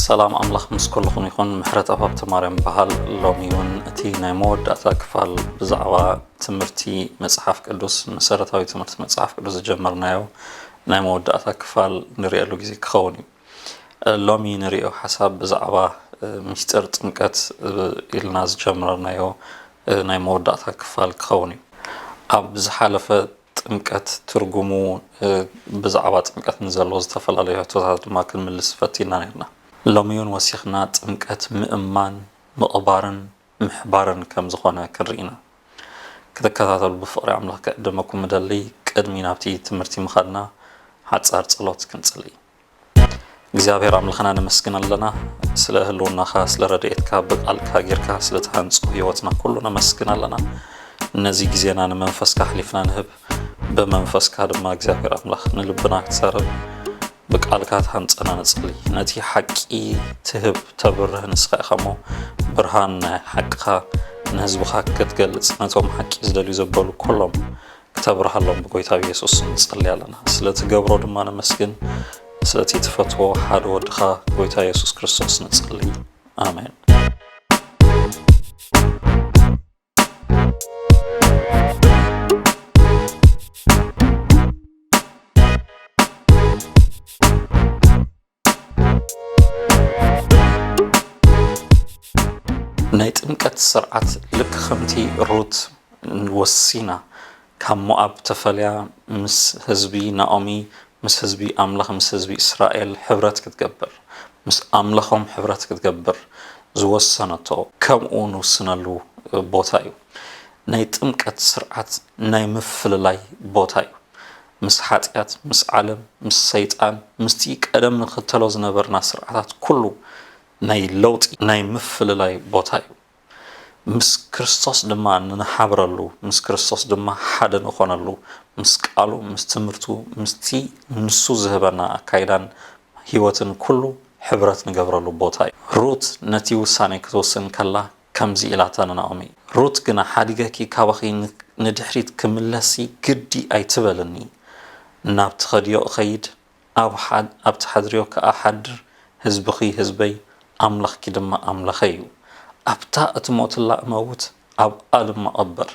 ሰላም ኣምላኽ ምስ ኩልኹም ይኹን። ምሕረት ኣብ ሃብተ ማርያም በሃል። ሎሚ እውን እቲ ናይ መወዳእታ ክፋል ብዛዕባ ትምህርቲ መጽሓፍ ቅዱስ፣ መሰረታዊ ትምህርቲ መጽሓፍ ቅዱስ ዝጀመርናዮ ናይ መወዳእታ ክፋል ንርእየሉ ግዜ ክኸውን እዩ። ሎሚ ንርእዮ ሓሳብ ብዛዕባ ምስጢር ጥምቀት ኢልና ዝጀመርናዮ ናይ መወዳእታ ክፋል ክኸውን እዩ። ኣብ ዝሓለፈ ጥምቀት ትርጉሙ፣ እ፣ ብዛዕባ ጥምቀት ንዘለዉ ዝተፈላለዩ ሕቶታት ድማ ክንምልስ ፈቲና ነርና። ሎሚ እውን ወሲኽና ጥምቀት ምእማን፣ ምቕባርን ምሕባርን ከም ዝኾነ ክንርኢ ኢና። ክትከታተሉ ብፍቕሪ ኣምላኽ ክዕድመኩም ምደሊ። ቅድሚ ናብቲ ትምህርቲ ምኻድና ሓጻር ጸሎት ክንጽሊ። እግዚኣብሔር ኣምላኽና ነመስግን ኣለና፣ ስለ ህልውናኻ፣ ስለ ረድኤትካ፣ ብቃልካ ጌርካ ስለ ትሃንጾ ህይወትና ኩሉ ነመስግን ኣለና። ነዚ ግዜና ንመንፈስካ ኣሕሊፍና ንህብ። ብመንፈስካ ድማ እግዚኣብሔር ኣምላኽ ንልብና ክትዛረብ፣ ብቃልካ ትሃንጸና ንጽሊ። ነቲ ሓቂ ትህብ ተብርህ ንስኻ ኢኻ እሞ፣ ብርሃን ናይ ሓቅኻ ንህዝብኻ ክትገልጽ፣ ነቶም ሓቂ ዝደልዩ ዘበሉ ኩሎም ክተብርሃሎም ብጎይታ የሱስ ንጸሊ ኣለና። ስለቲ ገብሮ ድማ ነመስግን። ስለቲ ትፈትዎ ሓደ ወድኻ ጎይታ የሱስ ክርስቶስ ንጸሊ። ኣሜን። ናይ ጥምቀት ስርዓት ልክ ከምቲ ሩት ወሲና ካብ ሞኣብ ተፈልያ ምስ ህዝቢ ናኦሚ፣ ምስ ህዝቢ ኣምላኽ፣ ምስ ህዝቢ እስራኤል ሕብረት ክትገብር፣ ምስ ኣምላኾም ሕብረት ክትገብር ዝወሰነቶ፣ ከምኡ ንውስነሉ ቦታ እዩ። ናይ ጥምቀት ስርዓት ናይ ምፍልላይ ቦታ እዩ። ምስ ሓጢኣት፣ ምስ ዓለም፣ ምስ ሰይጣን፣ ምስቲ ቀደም ንኽተሎ ዝነበርና ስርዓታት ኩሉ ናይ ለውጢ፣ ናይ ምፍልላይ ቦታ እዩ። ምስ ክርስቶስ ድማ ንሓብረሉ፣ ምስ ክርስቶስ ድማ ሓደ ንኾነሉ፣ ምስ ቃሉ፣ ምስ ትምህርቱ፣ ምስቲ ንሱ ዝህበና ኣካይዳን ህይወትን ኩሉ ሕብረት ንገብረሉ ቦታ እዩ። ሩት ነቲ ውሳኔ ክትውስን ከላ ከምዚ ኢላታ ንናኦሚ፣ "ሩት ግና ሓዲገኪ ካባኺ ን-፣ ንድሕሪት ክምለሲ ግዲ ኣይትበልኒ። ናብ ትኸድዮ እኸይድ፣ ኣብ ሓድ-፣ ኣብ ትሓድርዮ ከኣ ሓድር፣ ህዝብኺ ህዝበይ፣ ኣምላኽኪ ድማ ኣምላኸይ እዩ። ኣብታ እትሞትላ እመውት፣ ኣብኣ ድማ እቕበር።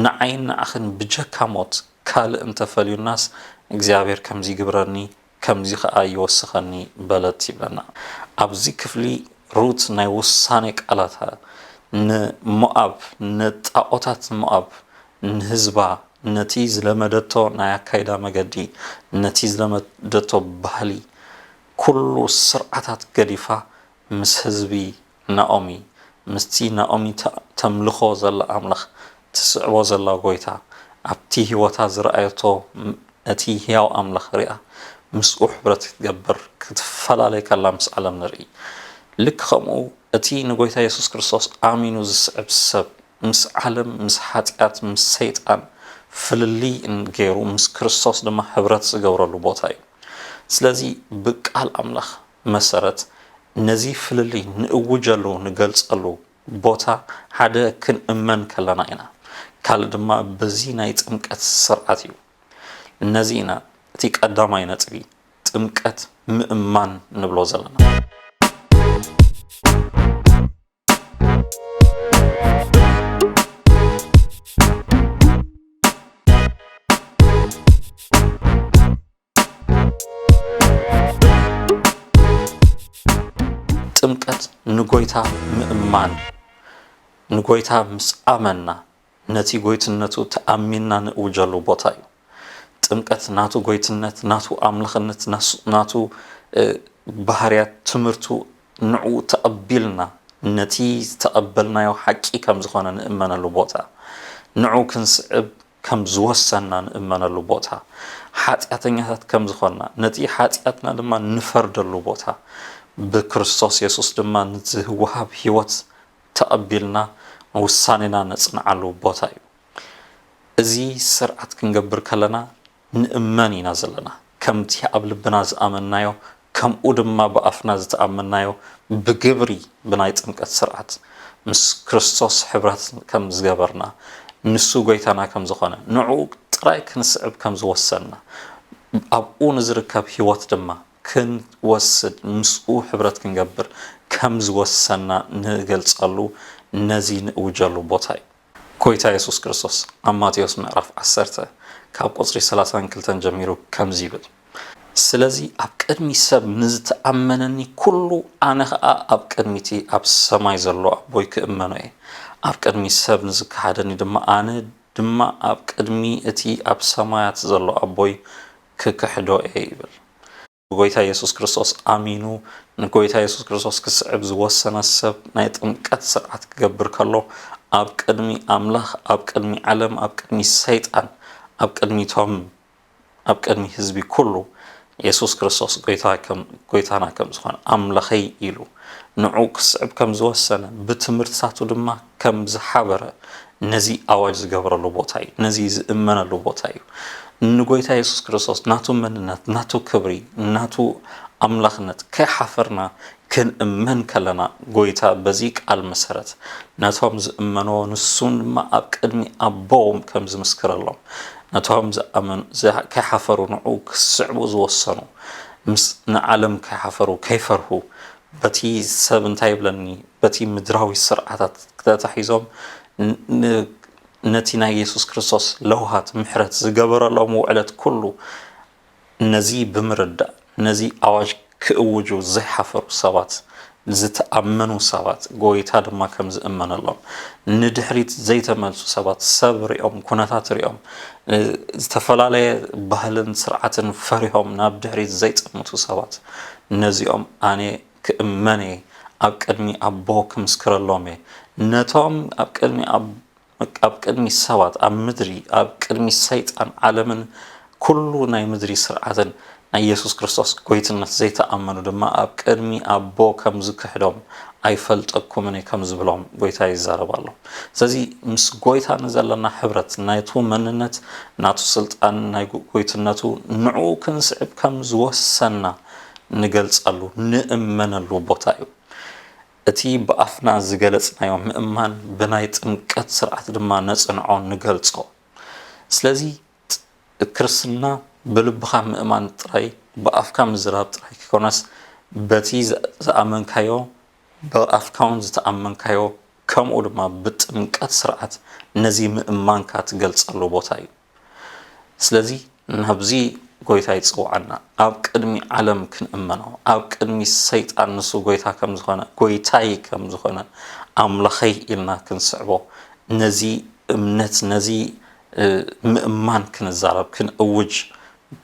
ንዓይን ንዓኽን ብጀካ ሞት ካልእ እንተፈልዩናስ፣ እግዚኣብሔር ከምዚ ይግብረኒ፣ ከምዚ ኸኣ ይወስኸኒ" በለት ይብለና። ኣብዚ ክፍሊ ሩት ናይ ውሳኔ ቃላታ ንሞኣብ፣ ንጣኦታት ሞኣብ፣ ንህዝባ፣ ነቲ ዝለመደቶ ናይ ኣካይዳ መገዲ፣ ነቲ ዝለመደቶ ባህሊ፣ ኩሉ ስርዓታት ገዲፋ ምስ ህዝቢ ናኦሚ፣ ምስቲ ናኦሚ ተ-፣ ተምልኾ ዘላ ኣምላኽ፣ ትስዕቦ ዘላ ጎይታ፣ ኣብቲ ህይወታ ዝረኣየቶ ም-፣ ነቲ ህያው ኣምላኽ ሪኣ፣ ምስኡ ሕብረት ክትገብር፣ ክትፈላለይ ከላ ምስ ዓለም ንርኢ። ልክ ከምኡ፣ እቲ ንጎይታ የሱስ ክርስቶስ ኣሚኑ ዝስዕብ ሰብ፣ ምስ ዓለም፣ ምስ ሓጢኣት፣ ምስ ሰይጣን ፍልልይ ገይሩ፣ ምስ ክርስቶስ ድማ ሕብረት ዝገብረሉ ቦታ እዩ። ስለዚ፣ ብቃል ኣምላኽ መሰረት፣ ነዚ ፍልልይ ንእውጀሉ፣ ንገልጸሉ ቦታ ሓደ ክንእመን ከለና ኢና። ካልእ ድማ በዚ ናይ ጥምቀት ስርዓት እዩ። ነዚ ኢና እቲ ቀዳማይ ነጥቢ ጥምቀት ምእማን ንብሎ ዘለና። ጥምቀት ንጎይታ ምእማን፣ ንጎይታ ምስ ኣመንና፣ ነቲ ጎይትነቱ ተኣሚንና ንእውጀሉ ቦታ እዩ። ጥምቀት ናቱ ጎይትነት፣ ናቱ ኣምላኽነት፣ ናሱ-፣ ናቱ፣ እ፣ ባህርያት ትምህርቱ ንዕኡ ተቐቢልና፣ ነቲ ዝተቐበልናዮ ሓቂ ከም ዝኾነ ንእመነሉ ቦታ፣ ንዕኡ ክንስዕብ ከም ዝወሰንና ንእመነሉ ቦታ፣ ሓጢኣተኛታት ከም ዝኾንና፣ ነቲ ሓጢኣትና ድማ ንፈርደሉ ቦታ፣ ብክርስቶስ የሱስ ድማ ንዝወሃብ ህይወት ተቐቢልና ውሳኔና ነጽንዓሉ ቦታ እዩ። እዚ ስርዓት ክንገብር ከለና ንእመን ኢና ዘለና። ከምቲ ኣብ ልብና ዝኣመንናዮ፣ ከምኡ ድማ ብኣፍና ዝተኣመንናዮ ብግብሪ ብናይ ጥምቀት ስርዓት ምስ ክርስቶስ ሕብረት ከም ዝገበርና፣ ንሱ ጎይታና ከም ዝኾነ፣ ንዕኡ ጥራይ ክንስዕብ ከም ዝወሰንና፣ ኣብኡ ንዝርከብ ህይወት ድማ ክንወስድ፣ ምስኡ ሕብረት ክንገብር ከም ዝወሰንና ንገልጸሉ፣ ነዚ ንእውጀሉ ቦታ እዩ። ጎይታ የሱስ ክርስቶስ ኣብ ማቴዎስ ምዕራፍ ዓሰርተ ካብ ቁጽሪ ሰላሳን ክልተን ጀሚሩ ከምዚ ይብል፣ ስለዚ ኣብ ቅድሚ ሰብ ንዝተኣመነኒ ኩሉ ኣነ ኸኣ ኣብ ቅድሚ እቲ ኣብ ሰማይ ዘሎ ኣቦይ ክእመኖ እየ። ኣብ ቅድሚ ሰብ ንዝከሓደኒ ድማ ኣነ ድማ ኣብ ቅድሚ እቲ ኣብ ሰማያት ዘሎ ኣቦይ ክክሕዶ እየ ይብል። ብጎይታ የሱስ ክርስቶስ ኣሚኑ ንጎይታ የሱስ ክርስቶስ ክስዕብ ዝወሰነ ሰብ ናይ ጥምቀት ስርዓት ክገብር ከሎ ኣብ ቅድሚ ኣምላኽ፣ ኣብ ቅድሚ ዓለም፣ ኣብ ቅድሚ ሰይጣን፣ ኣብ ቅድሚቶም፣ ኣብ ቅድሚ ህዝቢ ኩሉ የሱስ ክርስቶስ ጎይታ ከም፣ ጎይታና ከም ዝኾነ ኣምላኸይ ኢሉ ንዑ ክስዕብ ከም ዝወሰነ ብትምህርትታቱ ድማ ከም ዝሓበረ ነዚ ኣዋጅ ዝገብረሉ ቦታ እዩ። ነዚ ዝእመነሉ ቦታ እዩ። ንጎይታ የሱስ ክርስቶስ ናቱ መንነት፣ ናቱ ክብሪ፣ ናቱ ኣምላኽነት ከይሓፈርና ክንእመን ከለና፣ ጎይታ በዚ ቃል መሰረት ነቶም ዝእመንዎ ንሱ ድማ ኣብ ቅድሚ ኣቦ ከም ዝምስክረሎም፣ ነቶም ዝኣመኑ፣ ዝ-፣ ከይሓፈሩ ንዑ ክስዕቡ ዝወሰኑ፣ ምስ ንዓለም ከይሓፈሩ፣ ከይፈርሁ፣ በቲ ሰብ እንታይ ይብለኒ፣ በቲ ምድራዊ ስርዓታት ተታሒዞም ን-፣ ን-፣ ነቲ ናይ የሱስ ክርስቶስ ለውሃት ምሕረት ዝገበረሎም ውዕለት ኩሉ ነዚ ብምርዳእ፣ ነዚ ኣዋጅ ክእውጁ ዘይሓፈሩ ሰባት፣ ዝተኣመኑ ሰባት፣ ጎይታ ድማ ከም ዝእመነሎም፣ ንድሕሪት ዘይተመልሱ ሰባት፣ ሰብ ሪኦም፣ ኩነታት ሪኦም፣ እ፣ ዝተፈላለየ ባህልን ስርዓትን ፈሪሆም ናብ ድሕሪት ዘይጠምቱ ሰባት፣ ነዚኦም ኣነ ክእመን እየ፣ ኣብ ቅድሚ ኣቦ ክምስክረሎም እየ። ነቶም ኣብ ቅድሚ ኣብ-፣ ኣብ ቅድሚ ሰባት፣ ኣብ ምድሪ፣ ኣብ ቅድሚ ሰይጣን፣ ዓለምን ኩሉ ናይ ምድሪ ስርዓትን ናይ የሱስ ክርስቶስ ጎይትነት ዘይተኣመኑ ድማ ኣብ ቅድሚ ኣቦ ከም ዝክሕዶም ኣይፈልጠኩምን እየ ከም ዝብሎም ጎይታ ይዛረብ ኣሎ። ስለዚ ምስ ጎይታ ንዘለና ሕብረት፣ ናቱ መንነት፣ ናቱ ስልጣን፣ ናይ ጎ-፣ ጎይትነቱ ንዕኡ ክንስዕብ ከም ዝወሰንና ንገልጸሉ፣ ንእመነሉ ቦታ እዩ። እቲ ብኣፍና ዝገለጽናዮ ምእማን ብናይ ጥምቀት ስርዓት ድማ ነጽንዖ፣ ንገልጾ። ስለዚ ጥ-፣ ክርስትና ብልብኻ ምእማን ጥራይ፣ ብኣፍካ ምዝራብ ጥራይ ከይኮነስ፣ በቲ ዝ-፣ ዝኣመንካዮ፣ ብኣፍካ እውን ዝተኣመንካዮ፣ ከምኡ ድማ ብጥምቀት ስርዓት ነዚ ምእማንካ ትገልጸሉ ቦታ እዩ። ስለዚ ናብዚ ጎይታ ይጽውዓና። ኣብ ቅድሚ ዓለም ክንእመኖ፣ ኣብ ቅድሚ ሰይጣን ንሱ ጎይታ ከም ዝኾነ፣ ጎይታይ ከም ዝኾነ፣ ኣምላኸይ ኢልና ክንስዕቦ፣ ነዚ እምነት፣ ነዚ፣ እ፣ ምእማን ክንዛረብ፣ ክንእውጅ፣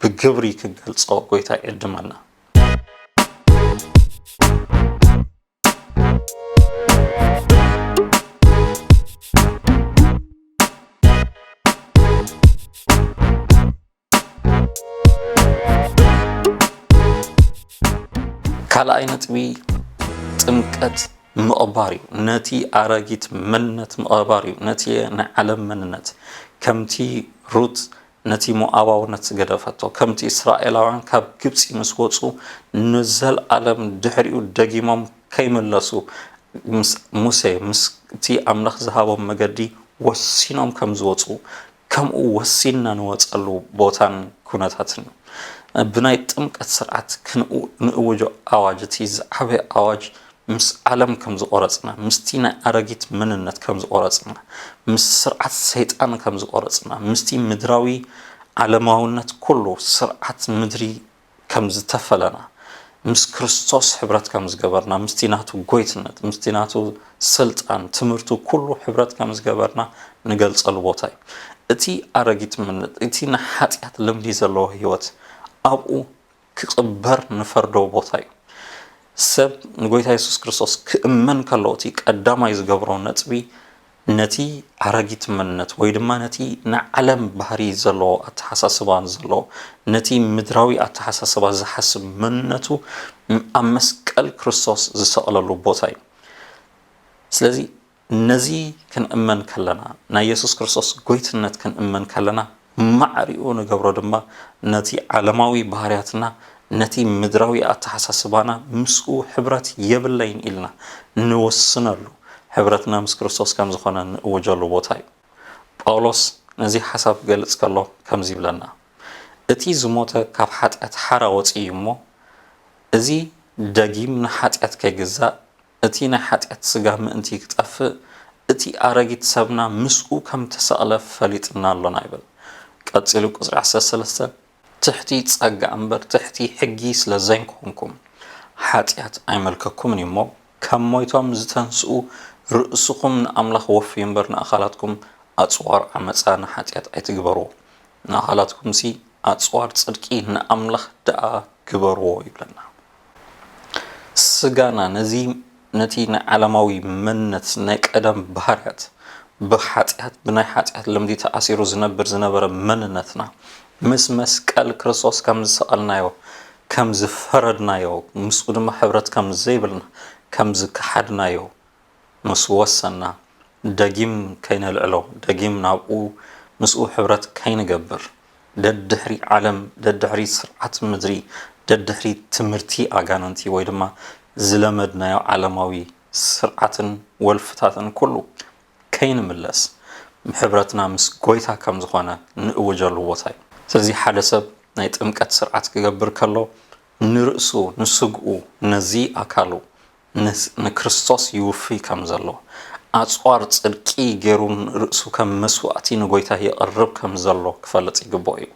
ብግብሪ ክንገልጾ ጎይታ ይዕድመና። ካልኣይ ነጥቢ ጥምቀት ምቕባር እዩ። ነቲ ኣረጊት መንነት ምቕባር እዩ። ነቲ ናይ ዓለም መንነት ከምቲ ሩት ነቲ ሞዓባውነት ዝገደፈቶ፣ ከምቲ እስራኤላውያን ካብ ግብጺ ምስ ወጹ ንዘልኣለም ድሕሪኡ ደጊሞም ከይምለሱ ምስ ሙሴ፣ ምስቲ ኣምላኽ ዝሃቦም መገዲ ወሲኖም ከም ዝወጹ፣ ከምኡ ወሲንና ንወጸሉ ቦታን ኩነታትን እዩ። ብናይ ጥምቀት ስርዓት ክንኡ-፣ ንእውጆ ኣዋጅ፣ እቲ ዝዓበየ ኣዋጅ ምስ ዓለም ከም ዝቆረጽና፣ ምስቲ ናይ ኣረጊት መንነት ከም ዝቆረጽና፣ ምስ ስርዓት ሰይጣን ከም ዝቆረጽና፣ ምስቲ ምድራዊ ዓለማውነት ኩሉ ስርዓት ምድሪ ከም ዝተፈለና፣ ምስ ክርስቶስ ሕብረት ከም ዝገበርና፣ ምስቲ ናቱ ጎይትነት፣ ምስቲ ናቱ ስልጣን፣ ትምህርቱ ኩሉ ሕብረት ከም ዝገበርና ንገልጸሉ ቦታ እዩ። እቲ ኣረጊት መንነት፣ እቲ ንሓጢኣት ልምዲ ዘለዎ ህይወት ኣብኡ ክቕበር ንፈርዶ ቦታ እዩ። ሰብ ንጎይታ የሱስ ክርስቶስ ክእመን ከሎ፣ እቲ ቀዳማይ ዝገብሮ ነጥቢ፣ ነቲ ኣረጊት መንነት ወይ ድማ ነቲ ንዓለም ባህሪ ዘለዎ ኣተሓሳስባ ዘለዎ፣ ነቲ ምድራዊ ኣተሓሳስባ ዝሓስብ መንነቱ ኣብ መስቀል ክርስቶስ ዝሰቕለሉ ቦታ እዩ። ስለዚ ነዚ ክንእመን ከለና፣ ናይ የሱስ ክርስቶስ ጎይትነት ክንእመን ከለና፣ ማዕሪኡ ንገብሮ ድማ ነቲ ዓለማዊ ባህርያትና፣ ነቲ ምድራዊ ኣተሓሳስባና ምስኡ ሕብረት የብለይን ኢልና ንወስነሉ፣ ሕብረትና ምስ ክርስቶስ ከም ዝኾነ ንእውጀሉ ቦታ እዩ። ጳውሎስ ነዚ ሓሳብ ክገልጽ ከሎ ከምዚ ይብለና፣ እቲ ዝሞተ ካብ ሓጢኣት ሓራ ወጺኡ እዩ እሞ፣ እዚ ደጊም ንሓጢኣት ከይግዛእ፣ እቲ ናይ ሓጢኣት ስጋ ምእንቲ ክጠፍእ፣ እቲ ኣረጊት ሰብና ምስኡ ከም ተሰቕለ ፈሊጥና ኣሎና ይብል። ቀጺሉ ቁጽሪ ዓሰርተ ሰለስተ፣ ትሕቲ ጸጋ እምበር ትሕቲ ሕጊ ስለ ዘይንኮንኩም፣ ሓጢኣት ኣይመልከኩምን እዩ እሞ፣ ከም ሞይቶም ዝተንስኡ ርእስኹም ንኣምላኽ ወፍዩ እምበር ንኣኻላትኩም ኣጽዋር ዓመጻ ንሓጢኣት ኣይትግበርዎ። ንኣኻላትኩምሲ ኣጽዋር ጽድቂ ንኣምላኽ ደኣ ግበርዎ ይብለና። ስጋና ነዚ፣ ነቲ ናይ ዓለማዊ መንነት፣ ናይ ቀደም ባህርያት፣ ብሓጢኣት፣ ብናይ ሓጢኣት ልምዲ ተኣሲሩ ዝነብር ዝነበረ መንነትና፣ ምስ መስቀል ክርስቶስ ከም ዝሰቐልናዮ፣ ከም ዝፈረድናዮ፣ ምስኡ ድማ ሕብረት ከም ዘይብልና፣ ከም ዝከሓድናዮ ምስ ወሰና፣ ደጊም ከይነልዕሎ፣ ደጊም ናብኡ ምስኡ ሕብረት ከይንገብር፣ ደድሕሪ ዓለም፣ ደድሕሪ ስርዓት ምድሪ፣ ደድሕሪ ትምህርቲ ኣጋንንቲ ወይ ድማ ዝለመድናዮ ዓለማዊ ስርዓትን ወልፍታትን ኩሉ ከይንምለስ፣ ሕብረትና ምስ ጎይታ ከም ዝኾነ ንእውጀሉ ቦታ እዩ። ስለዚ ሓደ ሰብ ናይ ጥምቀት ስርዓት ክገብር ከሎ፣ ንርእሱ፣ ንስግኡ፣ ነዚ ኣካሉ፣ ንስ-፣ ንክርስቶስ ይውፍይ ከም ዘሎ፣ ኣጽዋር ጽድቂ ገይሩ ርእሱ ከም መስዋእቲ ንጎይታ የቕርብ ከም ዘሎ ክፈልጥ ይግብኦ እዩ።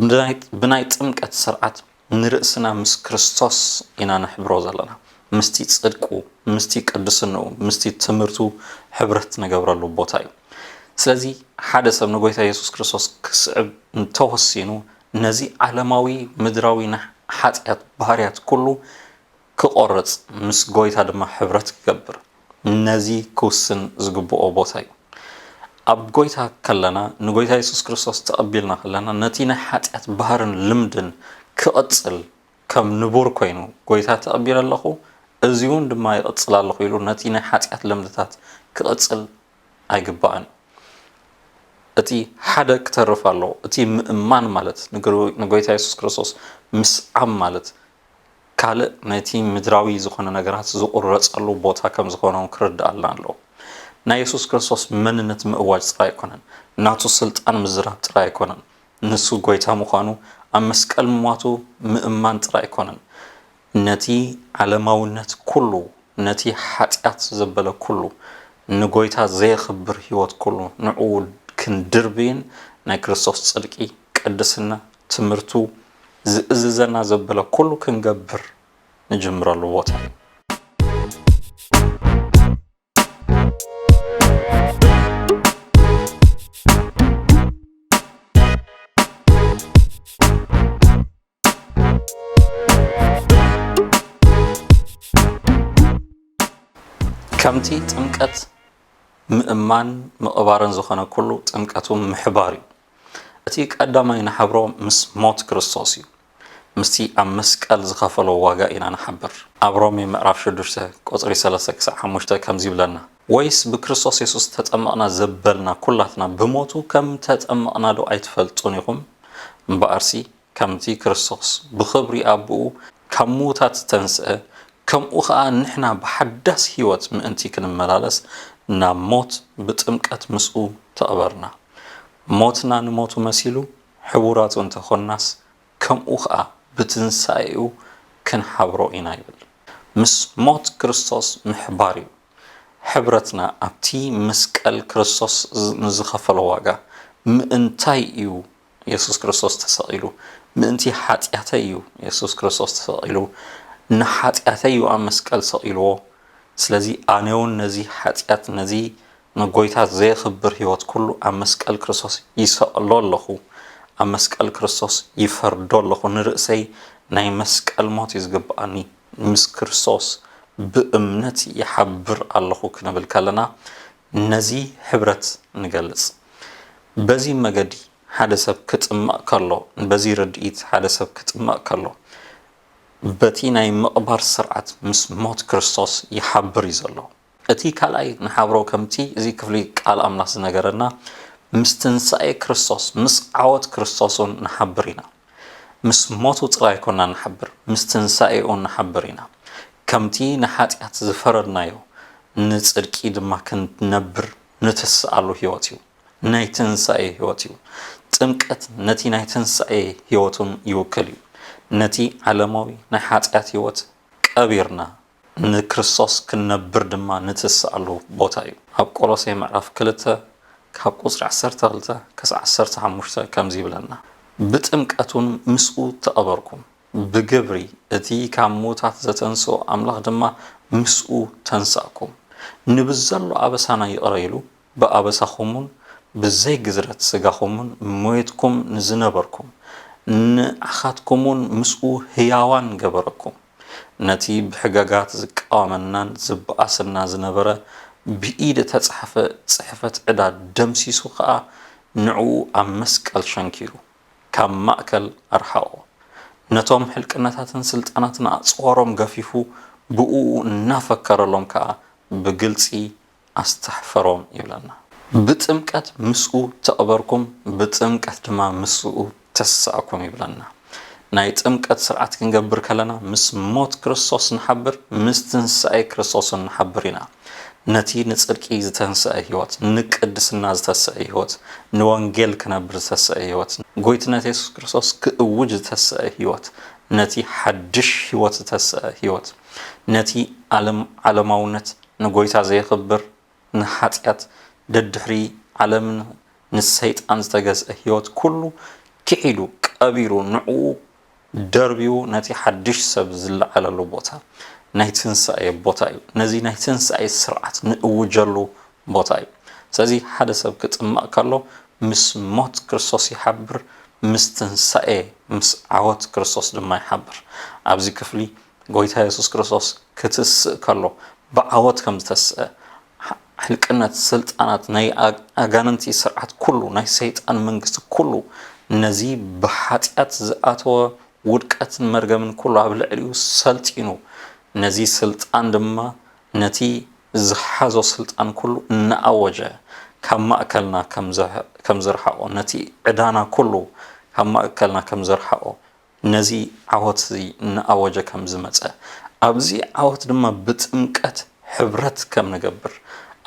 ብናይ፣ ብናይ ጥምቀት ስርዓት ንርእስና ምስ ክርስቶስ ኢና ነሕብሮ ዘለና። ምስቲ ጽድቁ፣ ምስቲ ቅድስንኡ፣ ምስቲ ትምህርቱ ሕብረት ንገብረሉ ቦታ እዩ። ስለዚ ሓደ ሰብ ንጎይታ የሱስ ክርስቶስ ክስዕብ እንተወሲኑ፣ ነዚ ዓለማዊ ምድራዊ ናይ ሓጢኣት ባህርያት ኩሉ ክቖርጽ፣ ምስ ጎይታ ድማ ሕብረት ክገብር፣ ነዚ ክውስን ዝግብኦ ቦታ እዩ። ኣብ ጎይታ ከለና፣ ንጎይታ የሱስ ክርስቶስ ተቐቢልና ከለና፣ ነቲ ናይ ሓጢኣት ባህርን ልምድን ክቕጽል ከም ንቡር ኮይኑ፣ ጎይታ ተቐቢለ ኣለኹ፣ እዚ እውን ድማ ይቕጽል ኣለኹ ኢሉ ነቲ ናይ ሓጢኣት ልምድታት ክቕጽል ኣይግባእን። እቲ ሓደ ክተርፍ ኣለዎ። እቲ ምእማን ማለት ንግሩ-፣ ንጎይታ የሱስ ክርስቶስ ምስዓም ማለት ካልእ ነቲ ምድራዊ ዝኾነ ነገራት ዝቑረጸሉ ቦታ ከም ዝኾነ እውን ክርድኣልና ኣለዎ። ናይ የሱስ ክርስቶስ መንነት ምእዋጅ ጥራይ ኣይኮነን። ናቱ ስልጣን ምዝራብ ጥራይ ኣይኮነን። ንሱ ጎይታ ምዃኑ ኣብ መስቀል ምሟቱ ምእማን ጥራይ ኣይኮነን። ነቲ ዓለማውነት ኩሉ፣ ነቲ ሓጢኣት ዘበለ ኩሉ፣ ንጎይታ ዘየኽብር ህይወት ኩሉ፣ ንዕኡ ክንድርብይን ናይ ክርስቶስ ጽድቂ፣ ቅድስና፣ ትምህርቱ፣ ዝእዝዘና ዘበለ ኩሉ ክንገብር ንጅምረሉ ቦታ እዩ። ከምቲ ጥምቀት ምእማን ምቕባርን ዝኾነ ኩሉ፣ ጥምቀቱ ምሕባር እዩ። እቲ ቀዳማይ ንሓብሮ ምስ ሞት ክርስቶስ እዩ። ምስቲ ኣብ መስቀል ዝኸፈሎ ዋጋ ኢና ንሓብር። ኣብ ሮሜ ምዕራፍ ሽዱሽተ ቁጽሪ ሰለስተ ክሳዕ ሓሙሽተ ከምዚ ይብለና፣ "ወይስ ብክርስቶስ የሱስ ተጠመቕና ዘበልና ኩላትና ብሞቱ ከም ተጠመቕና ዶ ኣይትፈልጡን ኢኹም? እምበኣርሲ ከምቲ ክርስቶስ ብኽብሪ ኣቦኡ ካብ ምዉታት ዝተንስአ፣ ከምኡ ኸኣ ንሕና ብሓዳስ ህይወት ምእንቲ ክንመላለስ ናብ ሞት ብጥምቀት ምስኡ ተቐበርና። ሞትና ንሞቱ መሲሉ ሕቡራቱ እንተኾንናስ፣ ከምኡ ኸኣ ብትንሳኤኡ ክንሓብሮ ኢና" ይብል። ምስ ሞት ክርስቶስ ምሕባር እዩ። ሕብረትና ኣብቲ መስቀል ክርስቶስ ዝ-፣ ንዝኸፈሎ ዋጋ። ምእንታይ እዩ የሱስ ክርስቶስ ተሰቒሉ? ምእንቲ ሓጢኣተይ እዩ የሱስ ክርስቶስ ተሰቒሉ። ንሓጢኣተይ እዩ ኣብ መስቀል ሰቒልዎ። ስለዚ ኣነ እውን ነዚ ሓጢኣት፣ ነዚ ንጎይታ ዘየኽብር ህይወት ኩሉ ኣብ መስቀል ክርስቶስ ይሰቕሎ ኣለኹ። ኣብ መስቀል ክርስቶስ ይፈርዶ ኣለኹ። ንርእሰይ ናይ መስቀል ሞት እዩ ዝግብኣኒ። ምስ ክርስቶስ ብእምነት ይሓብር ኣለኹ ክንብል ከለና፣ ነዚ ሕብረት ንገልጽ። በዚ መገዲ ሓደ ሰብ ክጥመቕ ከሎ፣ በዚ ርድኢት ሓደ ሰብ ክጥመቕ ከሎ፣ በቲ ናይ ምቕባር ስርዓት ምስ ሞት ክርስቶስ ይሓብር እዩ ዘሎ። እቲ ካልኣይ ንሓብሮ ከምቲ እዚ ክፍሊ ቃል ኣምላኽ ዝነገረና፣ ምስ ትንሳኤ ክርስቶስ፣ ምስ ዓወት ክርስቶስ እውን ንሓብር ኢና። ምስ ሞቱ ጥራይ ኣይኮና ንሓብር፣ ምስ ትንሳኤኡ ንሓብር ኢና። ከምቲ ንሓጢኣት ዝፈረድናዮ፣ ንጽድቂ ድማ ክንነብር ንትስኣሉ ህይወት እዩ። ናይ ትንሳኤ ህይወት እዩ። ጥምቀት ነቲ ናይ ትንሳኤ ህይወቱን ይውክል እዩ። ነቲ ዓለማዊ ናይ ሓጢኣት ህይወት ቀቢርና፣ ንክርስቶስ ክንነብር ድማ ንትስኣሉ ቦታ እዩ። ኣብ ቆሎሴ ምዕራፍ ክልተ ካብ ቁጽሪ ዓሰርተ ክልተ ክሳዕ ዓሰርተ ሓሙሽተ ከምዚ ይብለና፣ "ብጥምቀት እውን ምስኡ ተቐበርኩም፣ ብግብሪ እቲ ካብ ምዉታት ዘተንስኦ ኣምላኽ ድማ ምስኡ ተንሳእኩም። ንብዘሎ ኣበሳና ይቕረ ኢሉ፣ ብኣበሳኹምን ብዘይ ግዝረት ስጋኹምን ሞይትኩም ንዝነበርኩም፣ ንዓኻትኩምውን ምስኡ ህያዋን ገበረኩም። ነቲ ብሕገጋት ዝቃወመናን ዝበኣሰና ዝነበረ ብኢድ እተጻሕፈ ጽሕፈት ዕዳ ደምሲሱ ኸኣ ንዕኡ ኣብ መስቀል ሸንኪሩ ካብ ማእከል ኣርሓቖ። ነቶም ሕልቅነታትን ስልጣናትን ኣጽዋሮም ገፊፉ ብእኡ እናፈከረሎም ከኣ ብግልጺ ኣስተሕፈሮም" ይብለና። "ብጥምቀት ምስኡ ተቐበርኩም፣ ብጥምቀት ድማ ምስኡ ተሳእኩም" ይብለና። ናይ ጥምቀት ስርዓት ክንገብር ከለና ምስ ሞት ክርስቶስ ንሓብር፣ ምስ ትንሳኤ ክርስቶስን ንሓብር ኢና። ነቲ ንጽድቂ ዝተንስአ ህይወት፣ ንቅድስና ዝተስአ ህይወት፣ ንወንጌል ክነብር ዝተስአ ህይወት፣ ጎይትነት የሱስ ክርስቶስ ክእውጅ ዝተስአ ህይወት፣ ነቲ ሓድሽ ህይወት ዝተስአ ህይወት፣ ነቲ ዓለም-፣ ዓለማውነት፣ ንጎይታ ዘየኽብር፣ ንሓጢኣት፣ ደድሕሪ ዓለምን ንሰይጣን ዝተገዝአ ህይወት ኩሉ ክሒዱ፣ ቀቢሩ፣ ንዕኡ ደርብዩ ነቲ ሓድሽ ሰብ ዝለዓለሉ ቦታ ናይ ትንሳኤ ቦታ እዩ። ነዚ ናይ ትንሳኤ ስርዓት ንእውጀሉ ቦታ እዩ። ስለዚ ሓደ ሰብ ክጥመቕ ከሎ ምስ ሞት ክርስቶስ ይሓብር፣ ምስ ትንሳኤ፣ ምስ ዓወት ክርስቶስ ድማ ይሓብር። ኣብዚ ክፍሊ ጎይታ የሱስ ክርስቶስ ክትስእ ከሎ ብዓወት ከም ዝተስአ፣ ሕልቅነት፣ ስልጣናት፣ ናይ ኣግ-፣ ኣጋንንቲ ስርዓት ኩሉ፣ ናይ ሰይጣን መንግስቲ ኩሉ፣ ነዚ ብሓጢኣት ዝኣተወ ውድቀትን መርገምን ኩሉ ኣብ ልዕሊኡ ሰልጢኑ፣ ነዚ ስልጣን ድማ ነቲ ዝሓዞ ስልጣን ኩሉ እናኣወጀ ካብ ማእከልና ከም ዘ-፣ ከም ዝርሓቖ፣ ነቲ ዕዳና ኩሉ ካብ ማእከልና ከም ዝርሓቖ፣ ነዚ ዓወት እዚ እናኣወጀ ከም ዝመጸ፣ ኣብዚ ዓወት ድማ ብጥምቀት ሕብረት ከም ንገብር፣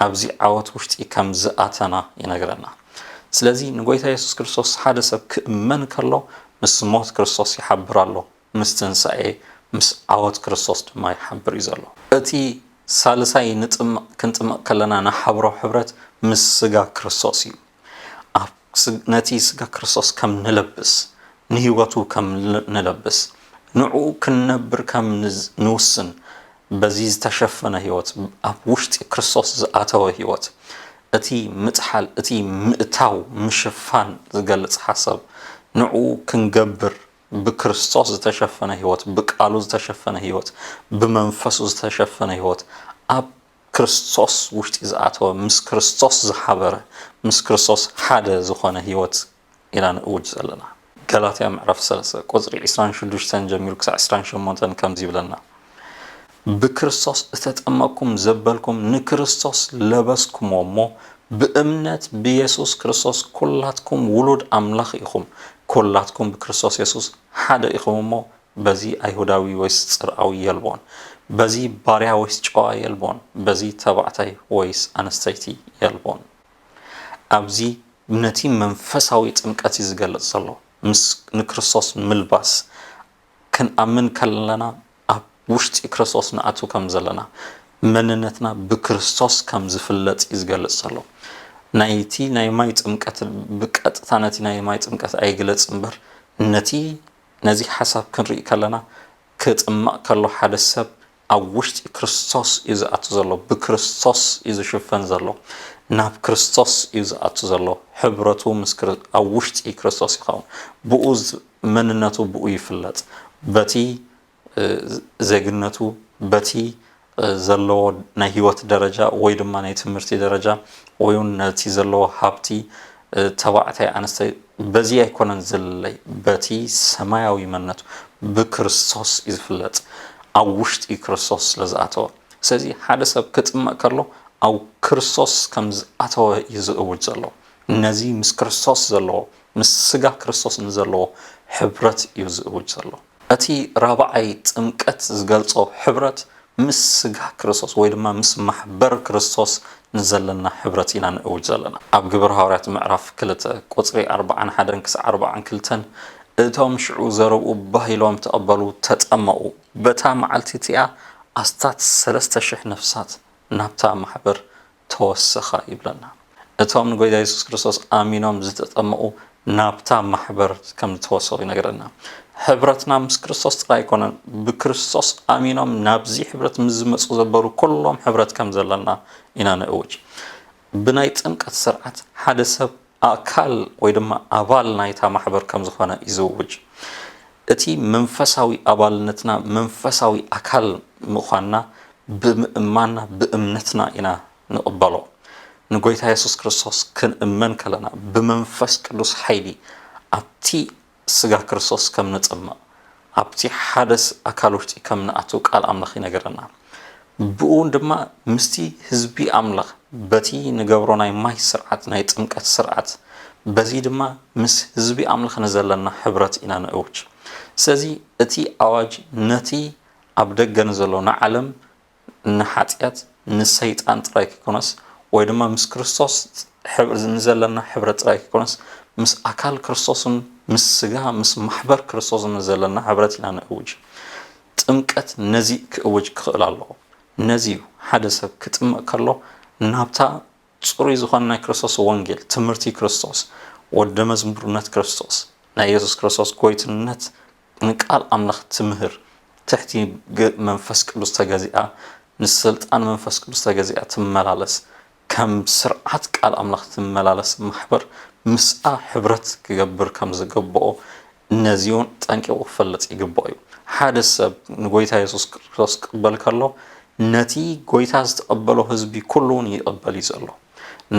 ኣብዚ ዓወት ውሽጢ ከም ዝኣተና ይነግረና። ስለዚ ንጎይታ የሱስ ክርስቶስ ሓደ ሰብ ክእመን ከሎ፣ ምስ ሞት ክርስቶስ ይሓብር ኣሎ፣ ምስ ትንሳኤ፣ ምስ ዓወት ክርስቶስ ድማ ይሓብር እዩ ዘሎ። እቲ ሳልሳይ ንጥምቕ፣ ክንጥምቕ ከለና ንሓብሮ ሕብረት ምስ ስጋ ክርስቶስ እዩ። ኣብ ስ-፣ ነቲ ስጋ ክርስቶስ ከም ንለብስ፣ ንህይወቱ ከም ን-፣ ንለብስ፣ ንዕኡ ክንነብር ከም ንዝ-፣ ንውስን፣ በዚ ዝተሸፈነ ህይወት፣ ኣብ ውሽጢ ክርስቶስ ዝኣተወ ህይወት፣ እቲ ምጥሓል፣ እቲ ምእታው፣ ምሽፋን ዝገልጽ ሓሳብ፣ ንዕኡ ክንገብር፣ ብክርስቶስ ዝተሸፈነ ህይወት፣ ብቃሉ ዝተሸፈነ ህይወት፣ ብመንፈሱ ዝተሸፈነ ህይወት፣ ኣብ ክርስቶስ ውሽጢ ዝኣተወ፣ ምስ ክርስቶስ ዝሓበረ፣ ምስ ክርስቶስ ሓደ ዝኾነ ህይወት ኢና ንእውጅ ዘለና። ገላትያ ምዕራፍ ሰለስተ ቁጽሪ ዕስራን ሽዱሽተን ጀሚሩ ክሳዕ ዕስራን ሸሞንተን ከምዚ ይብለና፣ "ብክርስቶስ እተጠመቅኩም ዘበልኩም ንክርስቶስ ለበስኩምዎ እሞ፣ ብእምነት ብየሱስ ክርስቶስ ኩላትኩም ውሉድ ኣምላኽ ኢኹም። ኩላትኩም ብክርስቶስ የሱስ ሓደ ኢኹም እሞ፣ በዚ ኣይሁዳዊ ወይስ ጽርኣዊ የልቦን፣ በዚ ባርያ ወይስ ጨዋ የልቦን፣ በዚ ተባዕታይ ወይስ ኣንስተይቲ የልቦን።" ኣብዚ ነቲ መንፈሳዊ ጥምቀት እዩ ዝገልጽ ዘሎ። ምስ ንክርስቶስ ምልባስ ክንኣምን ከለና ኣብ ውሽጢ ክርስቶስ ንኣቱ ከም ዘለና፣ መንነትና ብክርስቶስ ከም ዝፍለጥ እዩ ዝገልጽ ዘሎ። ናይቲ ናይ ማይ ጥምቀት ብቀጥታ ነቲ ናይ ማይ ጥምቀት ኣይግለጽ እምበር፣ ነቲ ነዚ ሓሳብ ክንርኢ ከለና፣ ክጥመቕ ከሎ ሓደ ሰብ ኣብ ውሽጢ ክርስቶስ እዩ ዝኣቱ ዘሎ፣ ብክርስቶስ እዩ ዝሽፈን ዘሎ፣ ናብ ክርስቶስ እዩ ዝኣቱ ዘሎ። ሕብረቱ ምስ ክር-፣ ኣብ ውሽጢ ክርስቶስ ይኸውን። ብኡ ዝ-፣ መንነቱ ብኡ ይፍለጥ። በቲ፣ እ፣ ዜግነቱ፣ በቲ፣ እ፣ ዘለዎ ናይ ህይወት ደረጃ ወይ ድማ ናይ ትምህርቲ ደረጃ ወይ እውን ነቲ ዘለዎ ሃብቲ፣ እ፣ ተባዕታይ ኣንስተይ፣ በዚ ኣይኮነን ዝልለይ፣ በቲ ሰማያዊ መንነቱ ብክርስቶስ እዩ ዝፍለጥ። ኣብ ውሽጢ ክርስቶስ ስለ ዝኣተወ፣ ስለዚ ሓደ ሰብ ክጥመቕ ከሎ ኣብ ክርስቶስ ከም ዝኣተወ እዩ ዝእውጅ ዘሎ። ነዚ ምስ ክርስቶስ ዘለዎ፣ ምስ ስጋ ክርስቶስ ንዘለዎ ሕብረት እዩ ዝእውጅ ዘሎ። እቲ ራብዓይ ጥምቀት ዝገልጾ ሕብረት ምስ ስጋ ክርስቶስ ወይ ድማ ምስ ማሕበር ክርስቶስ ንዘለና ሕብረት ኢና ንእውጅ ዘለና። ኣብ ግብሪ ሃዋርያት ምዕራፍ ክልተ ቁጽሪ ኣርብዓን ሓደን ክሳዕ ኣርብዓን ክልተን፣ እቶም ሽዑ ዘረብኡ ባህ ኢሎም ተቐበሉ፣ ተጠመቑ። በታ መዓልቲ እቲኣ ኣስታት ሰለስተ ሽሕ ነፍሳት ናብታ ማሕበር ተወሰኻ ይብለና። እቶም ንጎይታ የሱስ ክርስቶስ ኣሚኖም ዝተጠመቑ ናብታ ማሕበር ከም ዝተወሰኹ ይነግረና። ሕብረትና ምስ ክርስቶስ ጥራይ ኣይኮነን፣ ብክርስቶስ ኣሚኖም ናብዚ ሕብረት ምስ ዝመጹ ዘበሩ ኩሎም ሕብረት ከም ዘለና ኢና ንእውጅ። ብናይ ጥምቀት ስርዓት ሓደ ሰብ ኣካል ወይ ድማ ኣባል ናይታ ማሕበር ከም ዝኾነ እዩ ዝእውጅ። እቲ መንፈሳዊ ኣባልነትና፣ መንፈሳዊ ኣካል ምዃንና ብምእማንና፣ ብእምነትና ኢና ንቕበሎ። ንጎይታ የሱስ ክርስቶስ ክንእመን ከለና፣ ብመንፈስ ቅዱስ ሓይሊ ኣብቲ ስጋ ክርስቶስ ከም ንጥመቕ፣ ኣብቲ ሓደ ስ-፣ ኣካል ውሽጢ ከም ንኣቱ ቃል ኣምላኽ ይነግረና። ብኡ ድማ ምስቲ ህዝቢ ኣምላኽ በቲ ንገብሮ ናይ ማይ ስርዓት፣ ናይ ጥምቀት ስርዓት፣ በዚ ድማ ምስ ህዝቢ ኣምላኽ ንዘለና ሕብረት ኢና ንእውጅ። ስለዚ እቲ ኣዋጅ ነቲ ኣብ ደገ ንዘሎ ንዓለም፣ ንሓጢኣት፣ ንሰይጣን ጥራይ ከይኮነስ፣ ወይ ድማ ምስ ክርስቶስ ሕብር-፣ ንዘለና ሕብረት ጥራይ ከይኮነስ፣ ምስ ኣካል ክርስቶስን ምስ ስጋ፣ ምስ ማሕበር ክርስቶስን ንዘለና ሕብረት ኢና ንእውጅ። ጥምቀት ነዚ ክእውጅ ክኽእል ኣለዎ። ነዚ እዩ ሓደ ሰብ ክጥመቕ ከሎ ናብታ ጽሩይ ዝኾነ ናይ ክርስቶስ ወንጌል፣ ትምህርቲ ክርስቶስ፣ ወደ መዝሙርነት ክርስቶስ፣ ናይ የሱስ ክርስቶስ ጎይትነት ንቃል ኣምላኽ ትምህር፣ ትሕቲ ግ-፣ መንፈስ ቅዱስ ተገዚኣ፣ ንስልጣን መንፈስ ቅዱስ ተገዚኣ ትመላለስ፣ ከም ስርዓት ቃል ኣምላኽ ትመላለስ ማሕበር ምስኣ ሕብረት ክገብር ከም ዝግብኦ ነዚ እውን ጠንቂቑ ክፈልጥ ይግብኦ እዩ። ሓደ ሰብ ንጎይታ የሱስ ክርስቶስ ክቕበል ከሎ፣ ነቲ ጎይታ ዝተቐበሎ ህዝቢ ኩሉ እውን ይቕበል እዩ ዘሎ።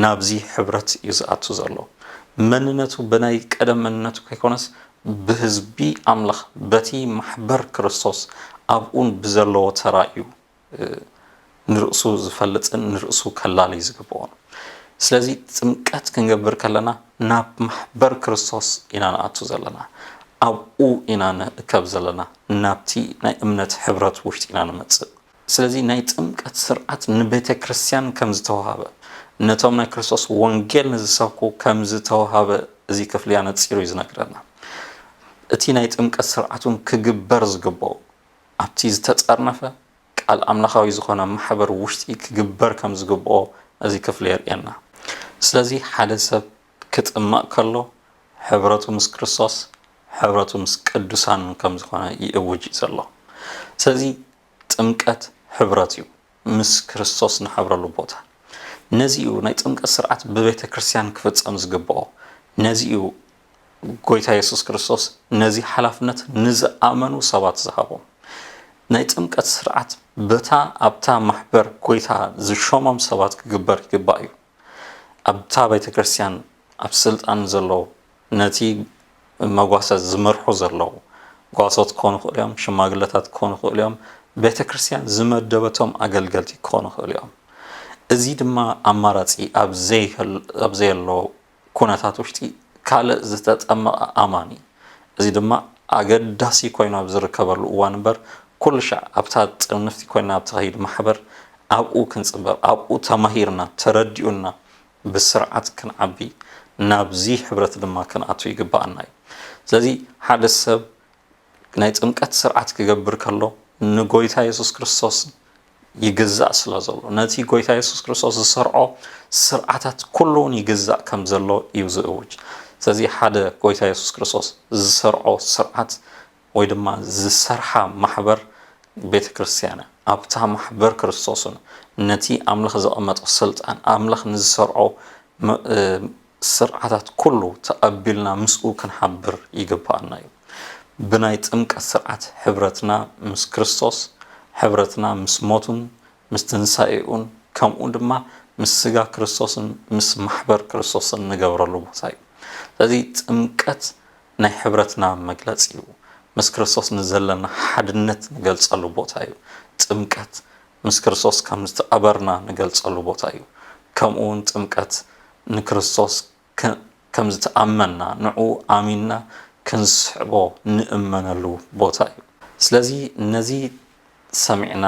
ናብዚ ሕብረት እዩ ዝኣቱ ዘሎ። መንነቱ ብናይ ቀደም መንነቱ ከይኮነስ፣ ብህዝቢ ኣምላኽ፣ በቲ ማሕበር ክርስቶስ ኣብኡን ብዘለዎ ተራ እዩ፣ እ፣ ንርእሱ ዝፈልጥን ንርእሱ ከላሊ ዝግብኦን። ስለዚ ጥምቀት ክንገብር ከለና ናብ ማሕበር ክርስቶስ ኢና ንኣቱ ዘለና። ኣብኡ ኢና ንእከብ ዘለና። ናብቲ ናይ እምነት ሕብረት ውሽጢ ኢና ንመጽእ። ስለዚ ናይ ጥምቀት ስርዓት ንቤተ ክርስቲያን ከም ዝተዋህበ፣ ነቶም ናይ ክርስቶስ ወንጌል ንዝሰብኩ ከም ዝተዋህበ እዚ ክፍሊ ኣነጺሩ እዩ ዝነግረና። እቲ ናይ ጥምቀት ስርዓት እውን ክግበር ዝግብኦ ኣብቲ ዝተጸርነፈ ቃል ኣምላኻዊ ዝኾነ ማሕበር ውሽጢ ክግበር ከም ዝግብኦ እዚ ክፍሊ የርእየና። ስለዚ ሓደ ሰብ ክጥመቕ ከሎ ሕብረቱ ምስ ክርስቶስ፣ ሕብረቱ ምስ ቅዱሳን ከም ዝኾነ ይእውጅ እዩ ዘሎ። ስለዚ ጥምቀት ሕብረት እዩ፣ ምስ ክርስቶስ ንሓብረሉ ቦታ። ነዚ እዩ ናይ ጥምቀት ስርዓት ብቤተ ክርስቲያን ክፍጸም ዝግብኦ። ነዚ እዩ ጎይታ የሱስ ክርስቶስ ነዚ ሓላፍነት ንዝኣመኑ ሰባት ዝሃቦም። ናይ ጥምቀት ስርዓት በታ ኣብታ ማሕበር ጎይታ ዝሾሞም ሰባት ክግበር ይግባእ እዩ። ኣብታ ቤተ ክርስቲያን ኣብ ስልጣን ዘለዉ፣ ነቲ መጓሰ ዝመርሑ ዘለዉ ጓሶት ክኾኑ ይኽእሉ እዮም፣ ሽማግለታት ክኾኑ ይኽእሉ እዮም፣ ቤተ ክርስቲያን ዝመደበቶም ኣገልገልቲ ክኾኑ ይኽእሉ እዮም። እዚ ድማ ኣማራጺ ኣብ ዘይህል-፣ ኣብ ዘየሎ ኩነታት ውሽጢ ካልእ ዝተጠመቐ ኣማኒ፣ እዚ ድማ ኣገዳሲ ኮይኑ ኣብ ዝርከበሉ እዋን እምበር፣ ኩሉ ሻዕ ኣብታ ጥርንፍቲ ኮይና ኣብ ትኸይድ ማሕበር ኣብኡ ክንጽንበር፣ ኣብኡ ተማሂርና፣ ተረዲኡና፣ ብስርዓት ክንዓቢ፣ ናብዚ ሕብረት ድማ ክንኣቱ ይግብኣና እዩ። ስለዚ ሓደ ሰብ ናይ ጥምቀት ስርዓት ክገብር ከሎ ንጎይታ የሱስ ክርስቶስ ይግዛእ ስለ ዘሎ፣ ነቲ ጎይታ የሱስ ክርስቶስ ዝሰርዖ ስርዓታት ኩሉ እውን ይግዛእ ከም ዘሎ እዩ ዝእውጅ። ስለዚ ሓደ ጎይታ የሱስ ክርስቶስ ዝሰርዖ ስርዓት ወይ ድማ ዝሰርሓ ማሕበር ቤተ ክርስቲያን እያ። ኣብታ ማሕበር ክርስቶስን ነቲ ኣምላኽ ዘቐመጦ ስልጣን፣ ኣምላኽ ንዝሰርዖ ም-፣ እ፣ ስርዓታት ኩሉ ተቐቢልና ምስኡ ክንሓብር ይግብኣና እዩ። ብናይ ጥምቀት ስርዓት ሕብረትና ምስ ክርስቶስ፣ ሕብረትና ምስ ሞቱን ምስ ትንሳኤኡን፣ ከምኡ ድማ ምስ ስጋ ክርስቶስን ምስ ማሕበር ክርስቶስን ንገብረሉ ቦታ እዩ። ስለዚ ጥምቀት ናይ ሕብረትና መግለጺ እዩ። ምስ ክርስቶስ ንዘለና ሓድነት ንገልጸሉ ቦታ እዩ። ጥምቀት ምስ ክርስቶስ ከም ዝተቐበርና ንገልጸሉ ቦታ እዩ። ከምኡ እውን ጥምቀት ንክርስቶስ ከ-፣ ከም ዝተኣመንና፣ ንዕኡ ኣሚንና ክንስሕቦ ንእመነሉ ቦታ እዩ። ስለዚ ነዚ ሰሚዕና፣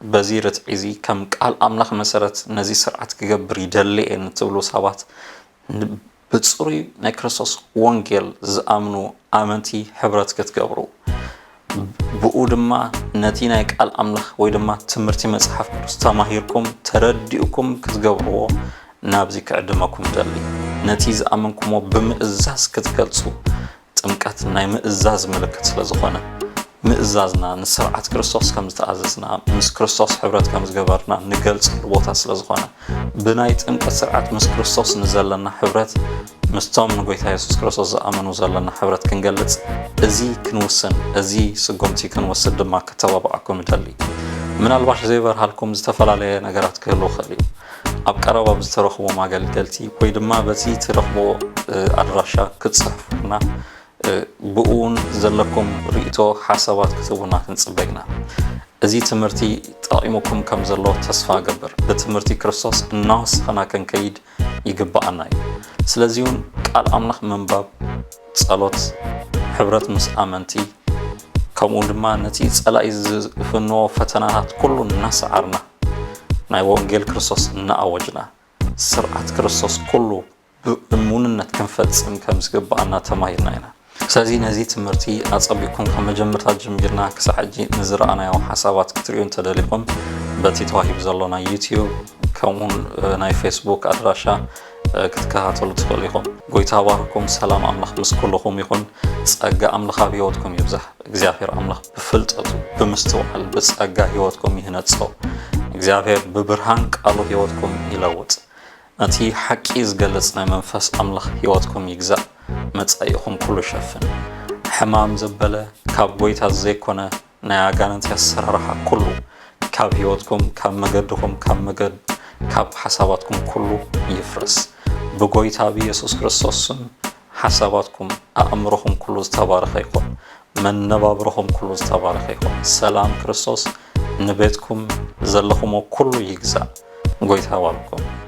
በዚ ርትዒ እዚ ከም ቃል ኣምላኽ መሰረት ነዚ ስርዓት ክገብር ይደሊ እየ ንትብሉ ሰባት፣ ን-፣ ብጽሩይ ናይ ክርስቶስ ወንጌል ዝኣምኑ ኣመንቲ ሕብረት ክትገብሩ፣ ብኡ ድማ ነቲ ናይ ቃል ኣምላኽ ወይ ድማ ትምህርቲ መጽሓፍ ቅዱስ ተማሂርኩም ተረዲእኩም ክትገብርዎ ናብዚ ክዕድመኩም ይደሊ። ነቲ ዝኣመንኩሞ ብምእዛዝ ክትገልጹ፣ ጥምቀት ናይ ምእዛዝ ምልክት ስለ ዝኾነ፣ ምእዛዝና ንስርዓት ክርስቶስ ከም ዝተኣዘዝና፣ ምስ ክርስቶስ ሕብረት ከም ዝገበርና ንገልጸሉ ቦታ ስለ ዝኾነ፣ ብናይ ጥምቀት ስርዓት ምስ ክርስቶስ ንዘለና ሕብረት፣ ምስቶም ንጎይታ የሱስ ክርስቶስ ዝኣመኑ ዘለና ሕብረት ክንገልጽ፣ እዚ ክንውስን፣ እዚ ስጉምቲ ክንወስድ ድማ ከተባብዓኩም ይደሊ። ምናልባሽ ዘይበርሃልኩም ዝተፈላለየ ነገራት ክህልው ይኽእል እዩ። ኣብ ቀረባ ብዝተረኽቦም ኣገልገልቲ ወይ ድማ በቲ ትረኽቦ፣ እ፣ ኣድራሻ ክትጽሕፉና፣ እ፣ ብኡ እውን ዘለኩም ርእይቶ፣ ሓሳባት ክትህቡና ክንጽበ ኢና። እዚ ትምህርቲ ጠቒሙኩም ከም ዘሎ ተስፋ እገብር። ብትምህርቲ ክርስቶስ እናወሰኽና ክንከይድ ይግብኣና እዩ። ስለዚ እውን ቃል ኣምላኽ ምንባብ፣ ጸሎት፣ ሕብረት ምስ ኣመንቲ፣ ከምኡ ድማ ነቲ ጸላኢ ዝፍንዎ ፈተናታት ኩሉ እናሰዓርና፣ ናይ ወንጌል ክርስቶስ እናኣወጅና፣ ስርዓት ክርስቶስ ኩሉ ብእሙንነት ክንፈጽም ከም ዝግብኣና ተማሂርና ኢና። ስለዚ ነዚ ትምህርቲ ኣጸቢቕኩም ካብ መጀመርታ ጀሚርና ክሳዕ ሕጂ ንዝረኣናዮ ሓሳባት ክትርእዩ እንተደሊኹም፣ በቲ ተዋሂቡ ዘሎ ናይ ዩትዩብ ከምኡውን፣ እ፣ ናይ ፌስቡክ ኣድራሻ፣ እ፣ ክትከታተሉ ትኽእሉ ኢኹም። ጎይታ ባርኩም፣ ሰላም ኣምላኽ ምስ ኩልኹም ይኹን። ጸጋ ኣምላኽ ኣብ ህይወትኩም ይብዛሕ። እግዚኣብሔር ኣምላኽ ብፍልጠቱ፣ ብምስትውዓል፣ ብጸጋ ህይወትኩም ይህነጾ። እግዚኣብሔር ብብርሃን ቃሉ ህይወትኩም ይለውጥ። ነቲ ሓቂ ዝገልጽ ናይ መንፈስ ኣምላኽ ህይወትኩም ይግዛእ። መጻኢኹም ኩሉ ይሸፍን። ሕማም ዘበለ፣ ካብ ጎይታ ዘይኮነ ናይ ኣጋንንቲ ኣሰራርሓ ኩሉ ካብ ህይወትኩም፣ ካብ መገድኹም፣ ካብ መገድ፣ ካብ ሓሳባትኩም ኩሉ ይፍረስ። ብጎይታ ብኢየሱስ ክርስቶስ ስም ሓሳባትኩም፣ ኣእምሮኹም ኩሉ ዝተባረኸ ይኹን። መነባብሮኹም ኩሉ ዝተባረኸ ይኹን። ሰላም ክርስቶስ ንቤትኩም ዘለኹሞ ኩሉ ይግዛእ። ጎይታ ባርኩም።